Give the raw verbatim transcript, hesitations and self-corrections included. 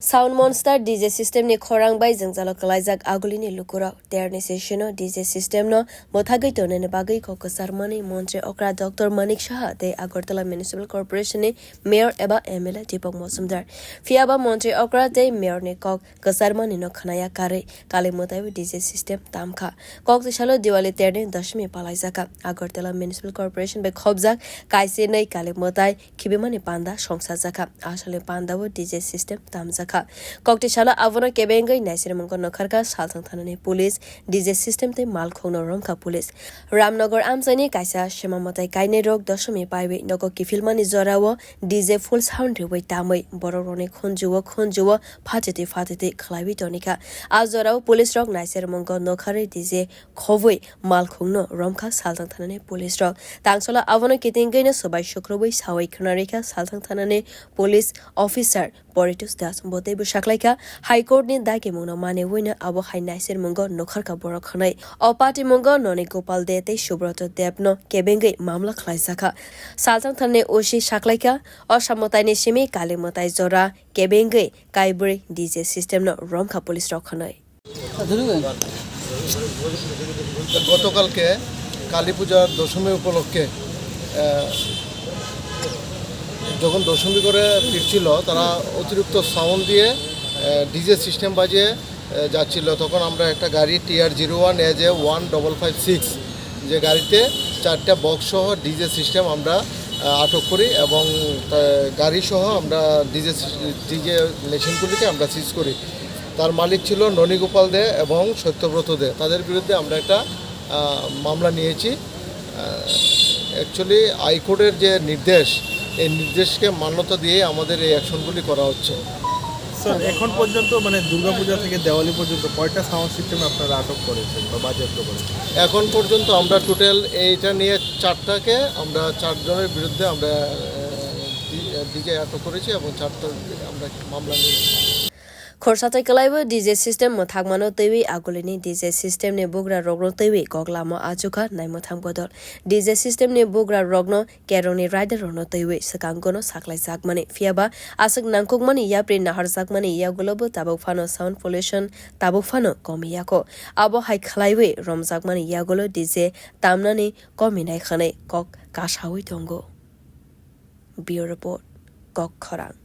Sound Monster D J system ni khorang bai jwngjalo kwlaijak agulini lukurok. Terni session o D J system no mwthagwi tonani bagwi kok kwcharmani montri okra Doctor Manik Saha tei Agartala Municipal Corporation ni Mayor eba M L A Deepak Mojumdar. Phiyaba montri okra tei Mayor ni kok kwcharmani no khwnaya karwi kali mwtai D J system tamkha. Kok tisalo Diwali terni doshmi palaijaka. Agartala Municipal Corporation bai khobjak kaisa nai kali mwtai khibimani panda songsajakha. Asalni pandao D J system tamjakha. Kokti salo abono kebengwi naisirmungko nokharkha Salthang thanani police, D J system tei malkhungno romkha police. Ramnagar amchaini kaisa sema mwtai kainai rok doshmi paiwi nogo kiphilmani jorao D J full sound riwi tamwi borok rokni khunjuo khunjuo phatiti phatiti khlaiwi tonikha. A jorao police rok naisirmungko nokharwi D J khobwi malkhungno romkha Salthang thanani police rok. Tangsola abono kitingwino swbai sukrubwi sawi khwnarikha Salthang thanani police officer Poritus Das. Bo teibo saklaikha, High Court ni dakimungno maniwino abo hai naisirmungo nokharkha borok hwnwi. O patimungo Noni Gopal De tei Subroto Deb no kebengwi mamla khlaijakha. Salthang thanani O C saklaikha, o samwtaini simi kali mwtai jora kebengwi kaibrwi D J system no romkha police rok hwnwi. গতকালকে কালী পূজার দশমী উপলক্ষে আহ, যখন দশমী করে ফিরছিল, তারা অতিরিক্ত সাউন্ড দিয়ে DJ system বাজিয়ে আহ, যাচ্ছিল। তখন আমরা একটা গাড়ি TR zero one A J one double five six, যে গাড়িতে চারটা বক্স সহ ডিজে সিস্টেম আমরা আহ, আটক করি এবং আহ, গাড়ি সহ আমরা ডিজে ডিজে মেশিনগুলিকে আমরা সিজ করি। তার মালিক ছিল ননীগোপাল দে এবং সত্যব্রত দে। তাদের বিরুদ্ধে আমরা একটা আহ, মামলা নিয়েছি। অ্যাকচুয়ালি হাইকোর্টের যে নির্দেশ, এই নির্দেশকে মান্যতা দিয়ে আমাদের এই অ্যাকশনগুলি করা হচ্ছে। স্যার, এখন পর্যন্ত মানে দুর্গাপূজা থেকে দেওয়ালি পর্যন্ত কয়টা সাউন্ড সিস্টেম আপনারা আটক করেছেন বা বাজেয়াপ্ত করেছেন? এখন পর্যন্ত আমরা টোটাল এইটা নিয়ে চারটাকে আমরা চারজনের বিরুদ্ধে আমরা ডিজে আটক করেছি এবং চারটা আমরা মামলা নিয়েছি। Khorsa tei kwlaibo D J system mwthakmano twiwi agulini D J system ni bugra rokno twiwi kok lama achukha naimwthang bodol. D J system ni bugra rokno kerongni rider rokno twiwi swkang gono saklaijakmani, phiyaba aswk nangkukmani yapri naharjakmani yagulobo tabuk phano sound pollution tabuk phano komi yako. Abo hai khwlaiwi romjakmani yagulo D J tamnani kominai khwnwi kok kasawi tongo. Bureau Report, Kok Khorang.